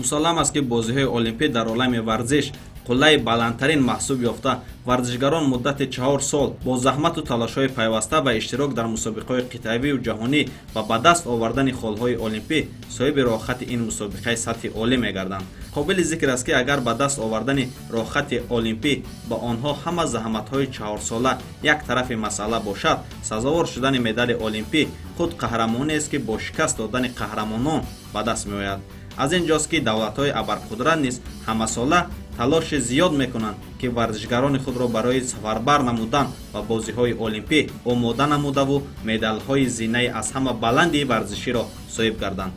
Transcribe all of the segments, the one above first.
Мусаллам аст, ки бозиҳои олимпӣ дар олами варзиш қуллаи баландтарин маҳсуб ёфта, варзишгарон муддати 4 сол бо заҳмату талошҳои пайваста ва иштирок дар мусобиқаҳои қитъавию ҷаҳонӣ ва ба даст овардани холҳои олимпӣ соҳиби роҳхати ин мусобиқаи сатҳи олӣ мегарданд. Қобили зикр аст, ки агар ба даст овардани роҳхати олимпӣ ба онҳо ҳама заҳматҳои чаҳорсола як тарафи масъала бошад, сазовор шудани медали олимпӣ худ қаҳрамонест, ки бо шикаст додани қаҳрамонон ба даст меояд. Аз ин ҷост, ки давлатҳои абарқудрат низ ҳамасола талоши зиёд мекунанд, ки варзишгарони худро барои сафарбар намудан ба бозиҳои олимпӣ омода намудаву медалҳои зинаи аз ҳама баланди варзиширо соҳиб гарданд.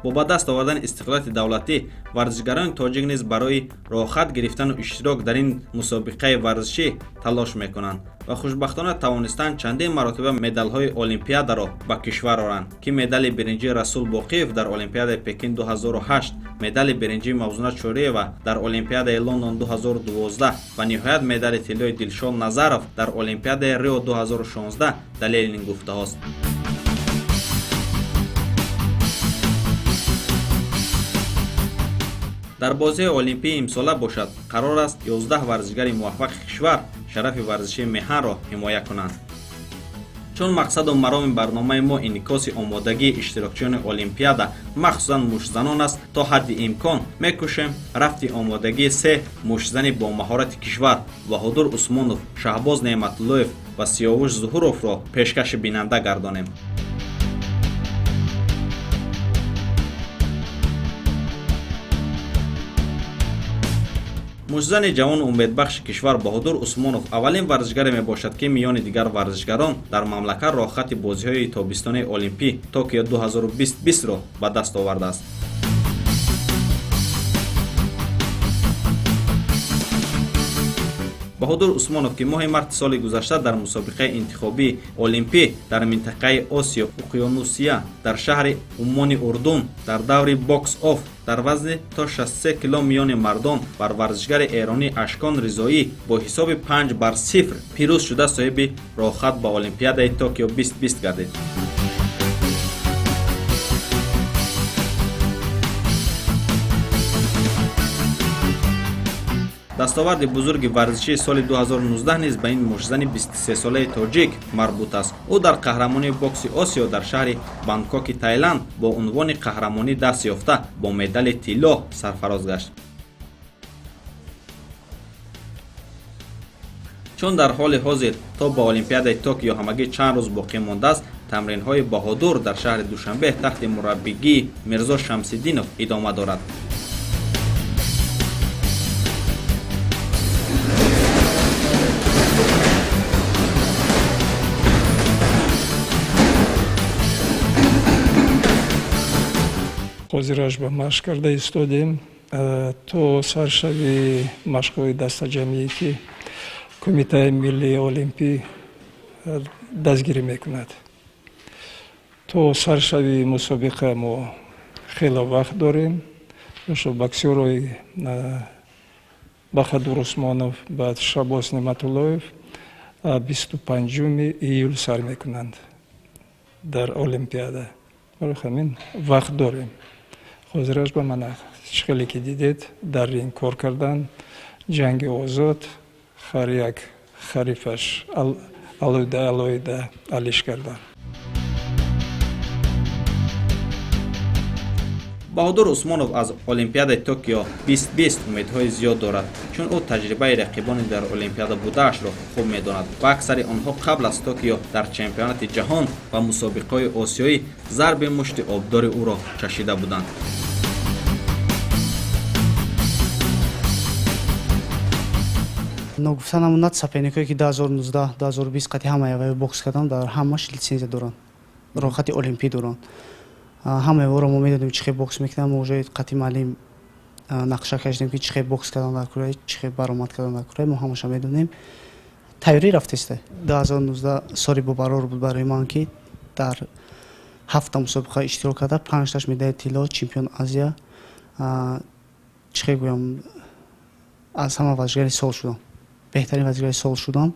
Бо ба даст овардани истиқлолияти давлатӣ варзишгарони тоҷик низ барои роҳхат гирифтану иштирок дар ин мусобиқаи варзишӣ талош мекунанд ва хушбахтона тавонистанд чандин маротиба медалҳои олимпиадаро ба кишвар оранд, ки медали биринҷии Расул Боқиев дар Олимпиадаи Пекин 2008, медали биринҷии Мавзуна Чориева дар Олимпиадаи Лондон 2012 ва ниҳоят медали тиллои Дилшод Назаров дар Олимпиадаи Рио 2016 далели ин гуфтаҳост. Дар бозиҳои олимпии имсола бошад, қарор аст, 11 варзишгари муваффақи кишвар шарафи варзишии меҳанро ҳимоя кунанд. Чун мақсаду мароми барномаи мо инъикоси омодагии иштирокчиёни олимпиада, махсусан муштзанон аст, то ҳадди имкон мекӯшем рафти омодагии се муштзани бомаҳорати кишвар Баҳодур Усмонов, Шаҳбоз Неъматуллоев ва Сиёвуш Зуҳуровро пешкаши бинанда гардонем. Муштзани ҷавону умедбахши кишвар Баҳодур Усмонов аввалин варзишгаре мебошад, ки миёни дигар варзишгарон дар мамлакат роҳхати бозиҳои тобистонаи олимпӣ Токио 2020-ро ба даст овардааст. Баҳодур Усмонов, ки моҳи марти соли гузашта дар мусобиқаи интихобии олимпӣ дар минтақаи Осиё Уқёнусия дар шаҳри Уммони Урдун дар даври бокс офф дар вазни то 63 кило миёни мардон бар варзишгари эронӣ Ашкон Ризоӣ бо ҳисоби 5 бар 0 пирӯз шуда, соҳиби роҳхат ба Олимпиадаи Токио 2020 гардид. Дастоварди бузурги варзишии соли 2019 низ ба ин муштзани 23-солаи тоҷик марбут аст. Ӯ дар қаҳрамонии бокси Осиё дар шаҳри Бангкоки Таиланд бо унвони қаҳрамонӣ даст ёфта, бо медали тилло сарфароз гашт. Чун дар ҳоли ҳозир то ба Олимпиадаи Токио ҳамагӣ чанд рӯз боқӣ мондааст, тамринҳои Баҳодур дар шаҳри Душанбе таҳти мураббигии Мирзо Шамсиддинов идома дорад. Ҳозираш ба машқ карда истодем то саршави машқҳои дастаҷамъие, ки Кумитаи миллии олимпӣ дастгирӣ мекунад. То саршави мусобиқа мо хеле вақт дорем. Боксёрои Баҳадур Усмонов, баъд Шабоз Неъматуллоев 25-уми июл сар мекунанд дар олимпиада. Барои ҳамин вақт дорем. Ҳозираш ба мана чӣ хеле ки дидед, дар ринг кор кардан, ҷанги озод, ҳар як ҳарифаш алоҳида алоҳида алиш кардан. Баҳодур Усмонов аз Олимпиадаи Токио 2020 умедҳои зиёд дорад, чун ӯ таҷрибаи рақибони дар олимпиада будаашро хуб медонад ва аксари онҳо қабл аз Токио дар чемпионати ҷаҳон ва мусобиқаҳои осиёӣ зарби мушти обдори ӯро чашида буданд. Ногуфта намонад, соперникое ки 2019, 2020 қати ҳамаи ваё бокс кардам, дар ҳамаш литсензия доранд, роҳхати олимпӣ доранд. Ҳамаи оро мо медонем, чӣ хел бокс мекунам. Мо уже қати маълим Нақша кашидем, ки чӣ хел бокс кардан дар кӯраи, чӣ хел баромад кардан дар кӯраи, мо ҳамаша медонем. Тайёрӣ рафтеста. 2019 соли бобарор буд барои ман, ки дар ҳафта мусобиқа иштирок карда, панҷташ медали тилло, чемпион Азия, чӣ хел гӯям, аз ҳама варзишгари сол шудам, беҳтарин варзишгари сол шудам.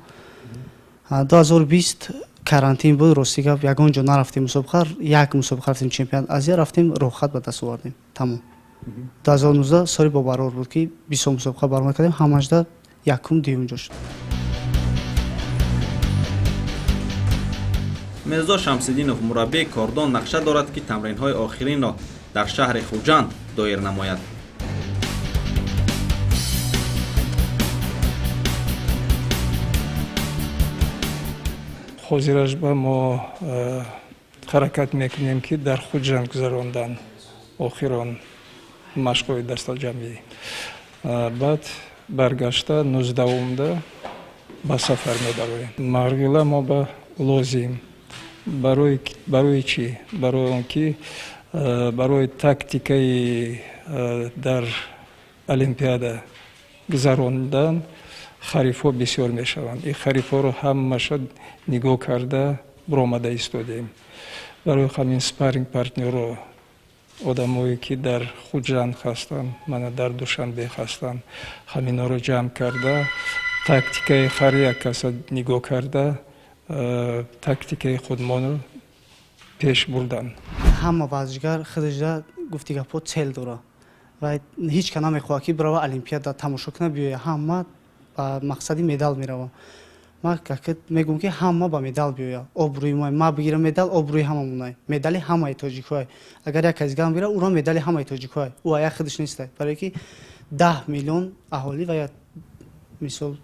2020 карантин буд, рости гап, ягон ҷо нарафтем мусобиқа, як мусобиқа рафтем, чемпионат Азия рафтем, роҳхат ба даст овардем, тамом. 2019 соли бобарор буд, ки бисёр мусобиқа баромад кардем, ҳамашда якум, дуюм ҷо шуд. Мирзо Шамсиддинов, мураббии кордон, нақша дорад, ки тамринҳои охиринро дар шаҳри Хуҷанд доир намояд. Ҳозираш ба мо ҳаракат мекунем, ки дар Хуҷанд гузарондан охирон машқҳои дастаҷамъӣ, баъд баргашта 19-умда ба сафар мебароем. Марғила мо ба лозим барои чӣ? Барои он ки барои тактикаи дар олимпиада гузарондан ҳарифҳо бисёр мешаванд. Ин ҳарифҳоро ҳамаша нигоҳ карда баромада истодем. Барои ҳамин спарринг партнёрро, одамое ки дар Хуҷанд ҳастанд, мана дар Душанбе ҳастанд, ҳаминҳоро ҷамъ карда, тактикаи ҳар як каса нигоҳ карда, тактикаи худмонро пеш бурдан. Ҳама варзишгар худашда, гуфти гапҳо, цель дора ва ҳеҷ ка намехоҳад, ки бирава олимпиада тамошо кунад, биёя. Ҳама ба мақсади медал мераванд. Ман мегӯям, ки ҳама ба медал биёяд, обрӯи мо. Ма бигирам медал, обрӯи ҳамамонай, медали ҳамаи тоҷикҳое. Агар як кас дигар бигирад, уро медали ҳамаи тоҷикҳое, ӯ ая худаш нестай, барое ки 10 миллион аҳолӣ ва я мисол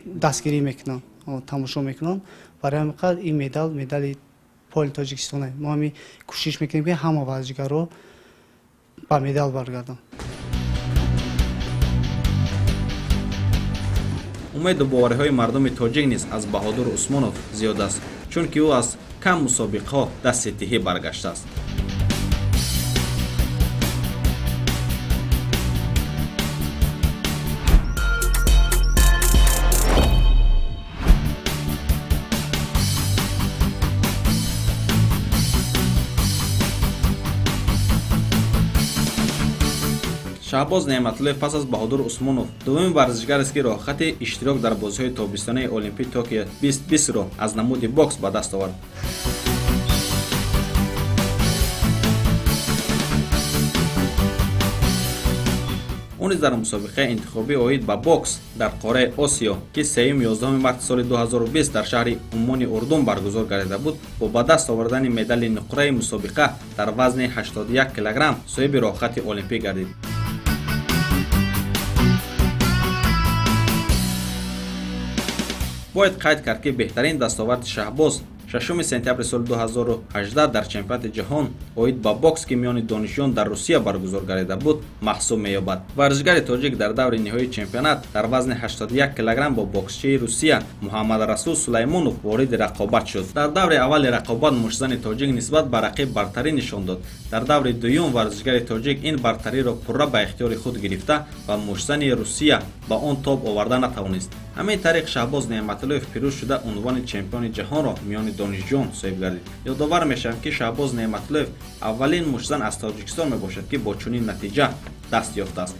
дастгирӣ мекунанд, тамошо мекунанд. Барои ҳамин қадр ин медал медали поли Тоҷикистонае. Мо ҳамин кӯшиш мекунем, ки ҳама варзишгарро ба медал баргарданд. Умеду бовариҳои мардуми тоҷик низ аз Баҳодур Усмонов зиёд аст, чунки ӯ аз кам мусобиқаҳо дасти тиҳӣ баргаштааст. Шаҳбоз Неъматуллоев пас аз Баҳодур Усмонов дуввумин варзишгар аст, ки роҳхати иштирок дар бозиҳои тобистонаи олимпии Токио 2020-ро аз намуди бокс ба даст овард. Ӯ низ дар мусобиқаи интихобӣ оид ба бокс дар қораи Осиё, ки 3-11 марти соли 2020 дар шаҳри Уммони Урдун баргузор гардида буд, бо ба даст овардани медали нуқраи мусобиқа дар вазни 81 килограмм соҳиби роҳхати олимпӣ гардид. Бояд қайд кард, ки беҳтарин дастоварди Шаҳбоз 6 сентябри соли 2018 дар чемпионати ҷаҳон оид ба бокс, ки миёни донишҷӯён дар Русия баргузор гардида буд, маҳсуб меёбад. Варзишгари тоҷик дар даври ниҳоии чемпионат дар вазни 81 килограмм бо боксчии Русия Муҳаммадрасул Сулаймонов вориди рақобат шуд. Дар даври аввали рақобат муштзани тоҷик нисбат ба рақиб бартарӣ нишон дод. Дар даври дуюм варзишгари тоҷик ин бартариро пурра ба ихтиёри худ гирифта ва муштзани Русия ба он тоб оварда натавонист. Ҳамин тариқ, Шаҳбоз Неъматуллоев пирӯз шуда, унвони чемпиони ҷаҳонро миёни донишҷӯён соҳиб гардид. Ёдовар мешавем, ки Шаҳбоз Неъматуллоев аввалин муштзан аз Тоҷикистон мебошад, ки бо чунин натиҷа даст ёфтааст.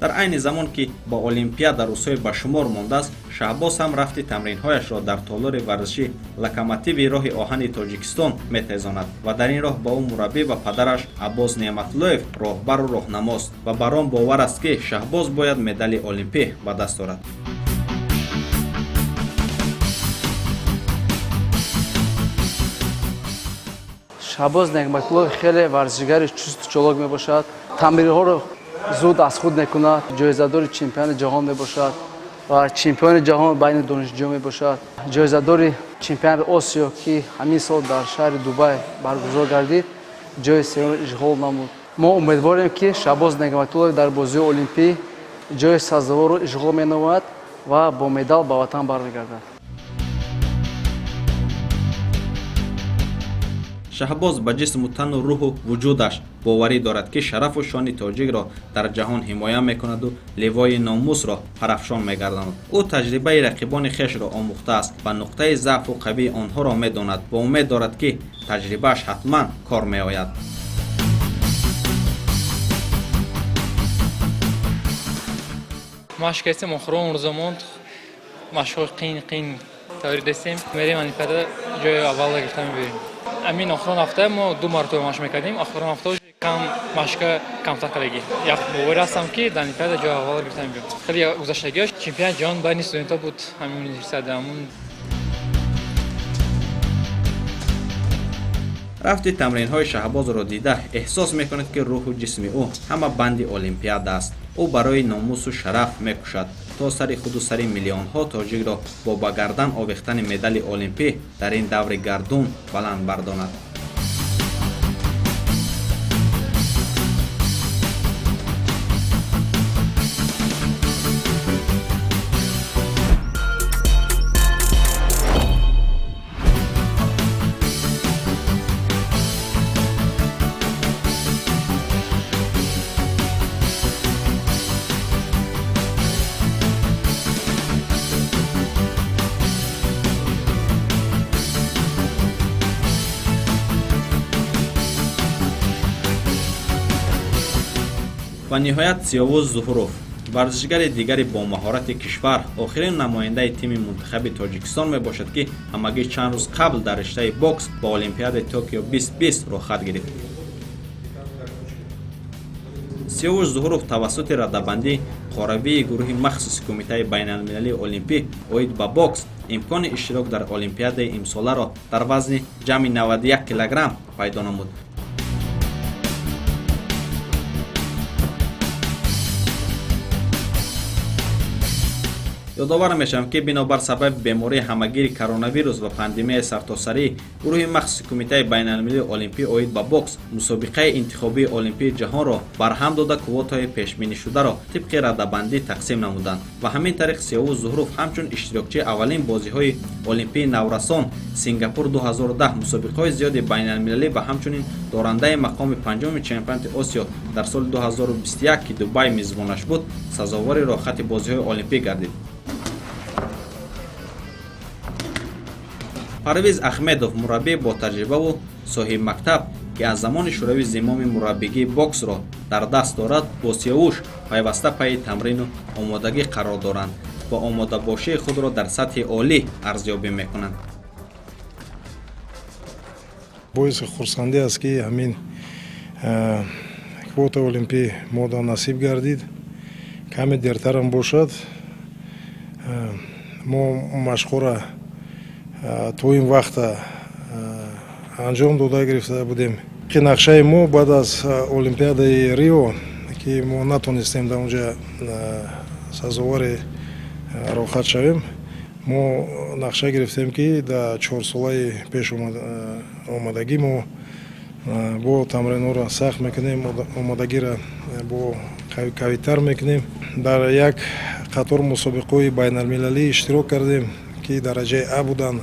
Дар айни замон, ки ба олимпиада рӯзҳои ба шумор мондааст, Шаҳбоз ҳам рафти тамринҳояшро дар толори варзиши Локомотиви роҳи оҳани Тоҷикистон метезонад ва дар ин роҳ ба ӯ мураббӣ ва падараш Аббос Неъматуллоев роҳбару роҳнамост ва бар он бовар аст, ки Шаҳбоз бояд медали олимпӣ ба даст орад. Шаҳбоз Неъматуллоев хеле варзишгари чусту чолок мебошад, тамринҳоро зуд аз худ мекунад, ҷоизадори чемпиони ҷаҳон мебошад ва чемпиони ҷаҳон байни донишҷӯ мебошад, ҷоизадори чемпионати Осиё, ки ҳамин сол дар шаҳри Дубай баргузор гардид, ҷои сеюмро ишғол намуд. Мо умедворем, ки Шаҳбоз Неъматуллоев дар бозиҳои олимпӣ ҷои сазоворро ишғол менамояд ва бо медал ба ватан бармегардад. Шаҳбоз ба ҷисму тану рӯҳу вуҷудаш боварӣ дорад, ки шарафу шони тоҷикро дар ҷаҳон ҳимоя мекунаду ливои номусро парафшон мегардонад. Ӯ таҷрибаи рақибони хешро омӯхтааст ва нуқтаи заъфу қавии онҳоро медонад ва умед дорад, ки таҷрибааш ҳатман кор меояд. Машқ кардем, охирон рӯза монд, машқҳои қиин қиин тайёрӣ дастем, мерем олимпиада, ҷои аввалро гирифта мебиёрем. Амин охирон ҳафта мо ду маротиба машқ мекардем, охирон ҳафта кам машқа камтар кардагӣ. Як боварӣ ҳастам, ки дар олимпиада ҷои аввалро гирифта мебиёрем. Хеле гузаштагиҳош чемпионати ҷаҳон байни студентҳо буд, ҳамин университет ҳамун. Рафти тамринҳои Шаҳбозро дида эҳсос мекунед, ки рӯҳу ҷисми ӯ ҳама банди олимпиада аст. Ӯ барои номусу шараф мекӯшад, то сари худу сари миллионҳо тоҷикро бо ба гардан овехтани медали олимпӣ дар ин даври гардун баланд бардонад. Ва ниҳоят, Сиёвуз Зуҳуров, варзишгари дигари бомаҳорати кишвар, охирин намояндаи тими мунтахаби Тоҷикистон мебошад, ки ҳамагӣ чанд рӯз қабл дар риштаи бокс ба Олимпиадаи Токио 2020 роҳхат гирифт. Сиёвуш Зуҳуров тавассути радабандии қоравии гурӯҳи махсуси Кумитаи байналмилалии олимпӣ оид ба бокс имкони иштирок дар олимпиадаи имсоларо дар вазни ҷамъи 91 килограмм пайдо намуд. Ёдовар мешавам, ки бинобар сабаби бемории ҳамагири коронавирус ва пандемияи сартосарӣ, гурӯҳи махсуси Кумитаи байналмилалии олимпӣ оид ба бокс мусобиқаи интихобии олимпии ҷаҳонро барҳам дода, квотаҳои пешбинишударо тибқи радабандӣ тақсим намуданд ва ҳамин тариқ Сиёвуз Зуҳуров ҳамчун иштирокчии аввалин бозиҳои олимпии наврасон Сингапур 2010, мусобиқаҳои зиёди байналмилалӣ ва ҳамчунин дорандаи мақоми панҷуми чемпионати Осиё дар соли 2021, ки Дубай мизбонаш буд, сазовори роҳхати бозиҳои олимпӣ гардид. Парвиз Ахмедов, мураббии ботаҷрибаву соҳибмактаб, ки аз замони шӯравӣ зимоми мураббигии боксро дар даст дорад, бо Сиёвуш пайваста пайи тамрину омодагӣ қарор доранд ва омодабошии худро дар сатҳи олӣ арзёбӣ мекунанд. Боиси хурсандӣ аст, ки ҳамин квотаи олимпӣ мода насиб гардид, каме дертарам бошад. Мо машқҳоро то ин вақта анҷом дода гирифта будем, ки нақшаи мо баъд аз олимпиадаи Рио, ки мо натонистем дар онҷа сазовори роҳхат шавем, мо нақша гирифтем, ки дар 4 солаи пеш омадагӣ мо бо тамринҳоро сахт мекунем, омодагиро бо қавитар мекунем. Дар як қатор мусобиқаҳои байналмилалӣ иштирок кардем, ки дараҷаи А буданд.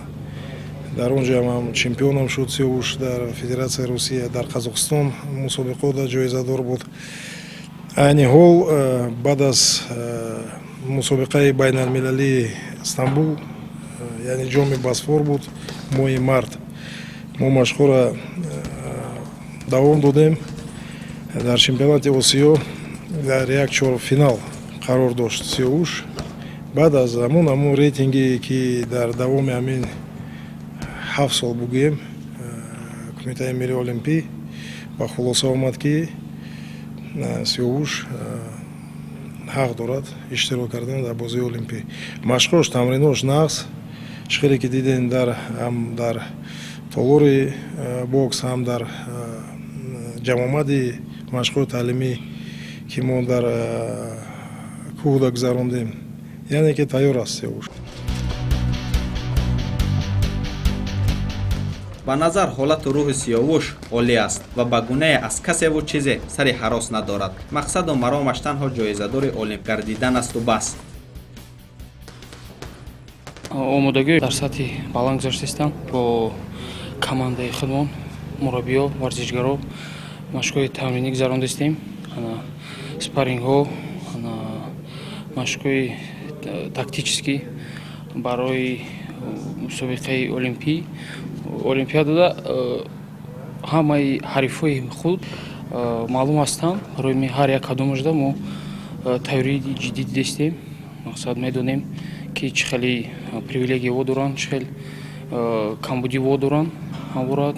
Дар он ҷо ҳам чемпионам шуд Сиёвуш, дар Федератсияи Русия, дар Қазоқистон мусобиқода ҷоизадор буд. Айни ҳол, баъд аз мусобиқаи байналмилалии Стамбул, яъне ҷоми Босфор буд, моҳи март, мо машқҳоро давом додем. Дар чемпионати Осиё дар як чорфинал қарор дошт Сиёвуш. Баъд аз ҳамон рейтинге, ки дар давоми ҳамин 7 сол бугӯем, Кумитаи миллии олимпӣ ба хулоса омад, ки Сиёвуш ҳақ дорад иштирок кардан дар бозии олимпӣ. Машқҳош, тамринош нағз, чӣ хеле ки дидем, дар ҳам дар толори бокс, ҳам дар ҷамъомади машқҳои таълимӣ, ки мо дар кӯҳда гузарондем, яъне ки тайёр аст Сиёвуш. Ба назар ҳолату рӯҳи Сиёвуш олӣ аст ва ба гунае аз касеву чизе сари ҳарос надорад. Мақсаду маромаш танҳо ҷоизадори олимп гардидан асту бас. Омодагӣ дар сатҳи баланд гузаштаистам бо командаи худмон. Мураббиё, варзишгаро машқҳои тамринӣ гузарондастем, спаррингҳо, машқҳои тактический барои мусобиқаи олимпӣ. Олимпиадада ҳамаи ҳарифҳои худ маълум ҳастанд. Барои ҳар як кадомашда мо тайёрии ҷиддӣ дидастем. Мақсад, медонем, ки чӣ хеле привилегия доранд, чӣ хел камбудиҳо доранд. Ҳамвора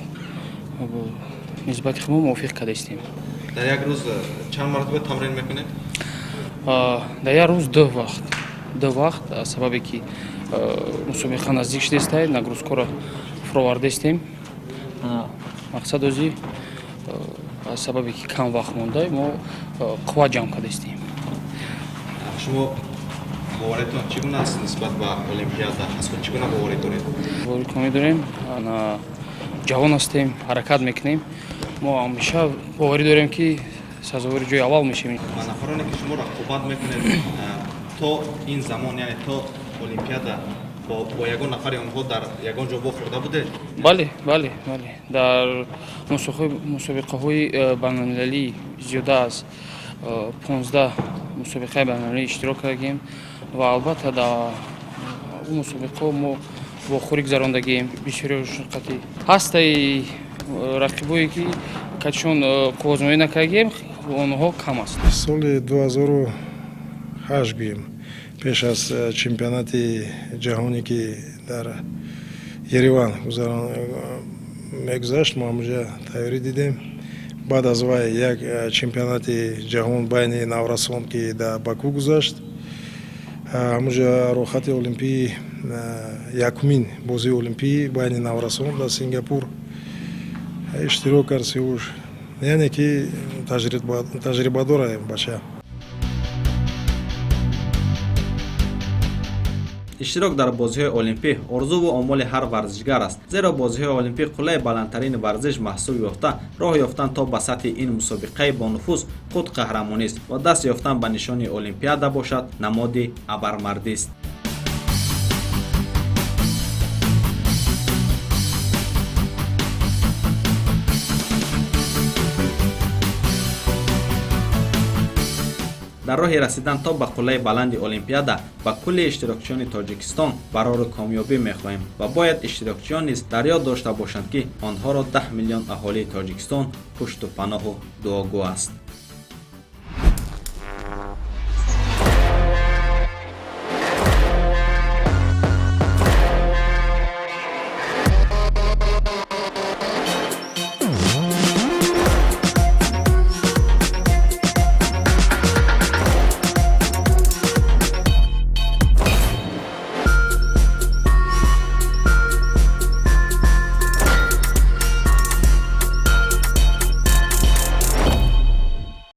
нисбати худ мо мувофиқ кардаистем. Дар як рӯз чанд маротиба тамрин мекунед? Дар як рӯз ду вақт, ду вақт. Аз сабабе ки мусобиқа наздик шудааста, нагрузкаро фуровардаистем. Мақсад, озӣ аз сабабе ки кам вақт монда, мо қувват ҷамъ кардаистем. Шумо боваритон чӣ гуна аст нисбат ба олимпиада? Аз худ чӣ гуна боварӣ доред? Боварӣ комил дорем. Ҷавон ҳастем, ҳаракат мекунем. Мо ҳамеша боварӣ дорем, ки сазовори ҷои аввал мешавем. Ба нафароне ки шумо рақобат мекунед, то ин замон, яъне то олимпиада, бо ягон нафари онҳо дар ягон ҷо вохӯрда будед? Бале, дар мусобиқаҳои байналмилалӣ зиёда аз 15 мусобиқаи байналмилалӣ иштирок кардагем ва албатта дар он мусобиқаҳо мо вохӯрӣ гузарондагем. Бисёриҳошон қатъи ҳастаи рақибое ки катишон қувваозмоӣ накардагем, онҳо кам аст. Соли 2008, гӯем, пеш аз чемпионати ҷаҳоне, ки дар Ереван мегузашт, мо ҳамуҷа тайёрӣ дидем. Баъд аз вай як чемпионати ҷаҳон байни наврасон, ки дар Баку гузашт, ҳамуҷа роҳхати олимпии, якумин бозии олимпӣ байни наврасон дар Сингапур иштирок кард Сиёвуш. Яъне ки таҷрибадора бача. Иштирок дар бозиҳои олимпӣ орзуву омоли ҳар варзишгар аст, зеро бозиҳои олимпӣ қуллаи баландтарини варзиш маҳсуб ёфта, роҳ ёфтан то ба сатҳи ин мусобиқаи бонуфуз худ қаҳрамонист ва даст ёфтан ба нишони олимпиада бошад, намоди абармардист. Дар роҳи расидан то ба қуллаи баланди олимпиада ба кулли иштирокчиёни Тоҷикистон барору комёбӣ мехоҳем ва бояд иштирокчиён низ дар ёд дошта бошанд, ки онҳоро 10 миллион аҳолии Тоҷикистон пушту паноҳу дуогӯ аст.